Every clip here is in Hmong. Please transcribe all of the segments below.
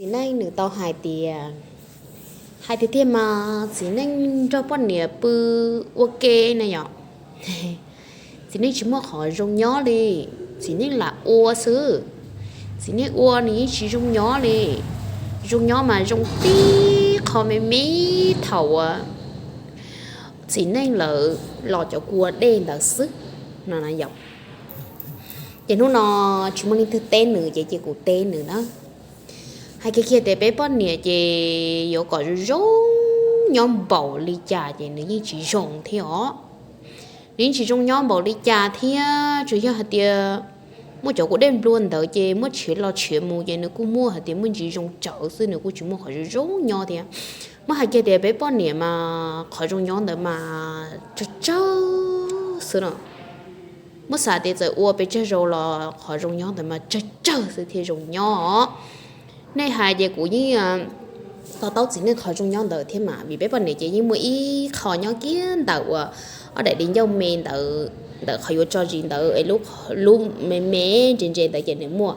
Txiv neej nws tau hais tias, hais tiag tiag mas txiv neej nrog poj niam pw ua ke na yom, txiv neej tsis muaj qhov zoo nyob li, txiv neej lam ua xwb. Txiv neej ua nws yeej tsis zoo nyob li. Zoo nyob mas zoo tib qho me me thaum uas txiv neej lawv los cov kua dej ntawd xwb no na yom. Ces hnub no tsis muaj leej twg teb nws ces cia kuv teb nws na. Hais kiag kiag tias peb poj niam ces yuav kom zoo zoo nyob npaum li cas ces nws yeej tsis zoo thiab os. Nws yeej tsis zoo nyob npaum li cas thiab, tsuas yog hais tias muaj cov kua dej nplua ntawd ces muab tshiav los tshiav mus ces nws kuj muaj hais tias muaj ntsis zoo tsawv xwb, nws kuj tsis muaj qhov zoo zoo nyob thiab. Muab hais kiag tias peb poj niam mas qhov zoo nyob ntawd mas tsawg tsawg xwb no. Muab xav tias txawm ua pes tsawg zaus los qhov zoo nyob ntawd mas tsawg tsawg xwb thiaj zoo nyob. Nej hais ces kuv yeej to taub txiv neej qhov zoo nyob ntawd thiab mas, vim peb poj niam ces yeej muaj ib qho nyob kiag ntawm uas ob daim di ncauj me ntawd, ntawm qhov yuav tso zis ntawd es lub me me ntse ntse ntawd ces nws muaj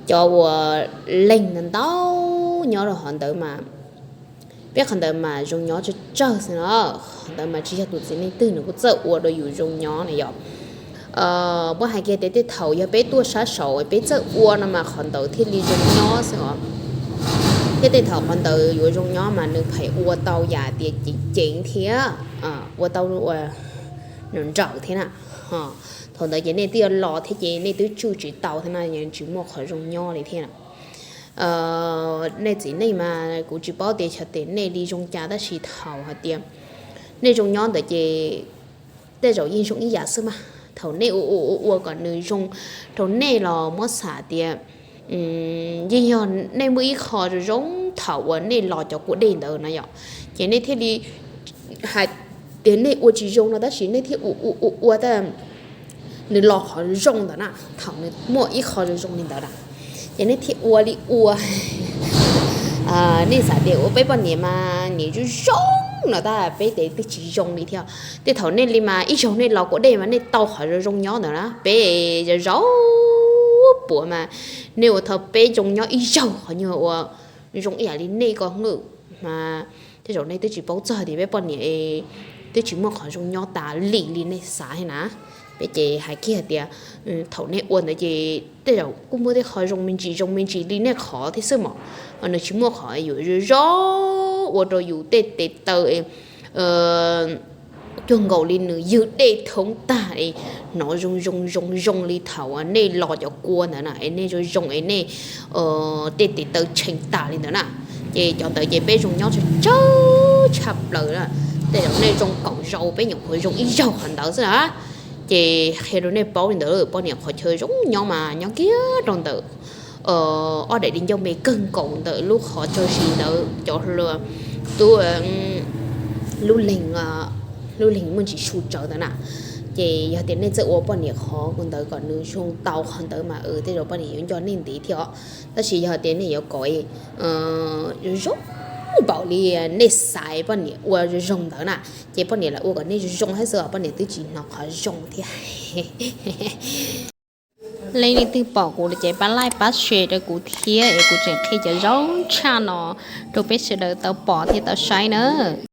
cov uas leeg ntau ntau nyob rau qhov ntawd mas peb qhov ntawd mas zoo nyob tsawg tsawg xwb no. Qhov ntawd mas tsis yog tus txiv neej twg nws kuj txawj ua rau yus zoo nyob na yom. Muab hais kiag tias tej thaum yog peb tuaj sab saud peb txawj ua no mas qhov ntawd thiaj li zoo nyob xwb os. Thiab tej thaum qhov ntawd yuav zoo nyob mas nws pheem ua tau yam tias ceev ceev thiab, ua tau ua nraum nraum thiab na. Thaum ntawd ces nej twb yuav los thiab ces nej twb tswj tsis tau thiab na, tsis muaj qhov zoo nyob li thiab. Nej txiv neej mas kuv tsis paub tias xyov tias nej li zoo cas tab sis thaum hais tias nej zoo nyob ntawd ces tej zaum yeej zoo ib yam xwb mas. Thaum nej ua ua ua ua kom nws zoo rau nej los muab xav tias yeej yog nej muaj ib qho zoo zoo thaum uas nej los cov kua dej ntawd na yom, ces nej thiaj li hais tias nej ua tsis zoo no tab sis nej thiaj ua ua ua ua tas nws los qhov zoo ntawd na. Thaum nws muaj ib qho zoo zoo li ntawd na, ces nej thiaj ua li ua. Nej xav tias ua peb poj niam mas niam zoo zoo no tab peb ces twb tsis zoo li thiab. Tej thaum nej li mas ib zaug nej los kua dej mas nej tau qhov zoo zoo nyob ntawd na, peb zaum zaum puav mas nej ua thaum peb zoo nyob ib zaug qhov nyuag ua zoo ib yam li nej ko hwj mas tej zaum nej twb tsis paub txog tias peb poj niam twb tsis muaj qhov zoo nyob tas li li nej xav thiab na. Peb ces hais kiag tias thaum nej ua ntawd ces tej zaum kuj muaj tej qho zoo me ntsis zoo me ntsis li nej qhov thiab xwb mas, nws tsis muaj qhov yuav zoo zoo ua rau yus tej tes taw cuag nkaus li nws ywg dej thoob tag es hnov zoo zoo zoo zoo li thaum uas nej los cov kua ntawd na es nej zoo zoo es nej tej tes taw tshee tas li ntawd na. Ces cov ntawd ces peb zoo nyob tsawg tsawg tshaj plaws na. Tej zaum nej zoo kaum zaus peb nyuam qhuav zoo ib zaug qhov ntawd xwb na. Ces qhia rau nej paub li ntawd, poj niam qhov chaw zoo nyob mas nyob kiag rau ntawm ob daim di ncauj me kawg nkaus ntawm lub qhov tso zis ntawd cov hluas tub lub leeg, lub leeg muaj ntsis su tsawv ntawd na. Ces yog tias nej txawj ua poj niam qhov ntawd kom nws zoo tau qhov ntawd mas tej zaum poj niam yuav nco nej ntev thiab os. Tab sis yog tias nej yuav kom zoo zoo npaum li nej xaiv poj niam ua zoo zoo ntawd na, ces poj niam lam ua kom nej zoo zoo thiab xwb os, poj niam twb tsis hnov qhov zoo thiab. Leej twg pom kuv ces pab like pab share rau kuv thiab es kuv tseem qhia cov zoo tshaj no rau peb sawv daws tau pom thiab tau saib na.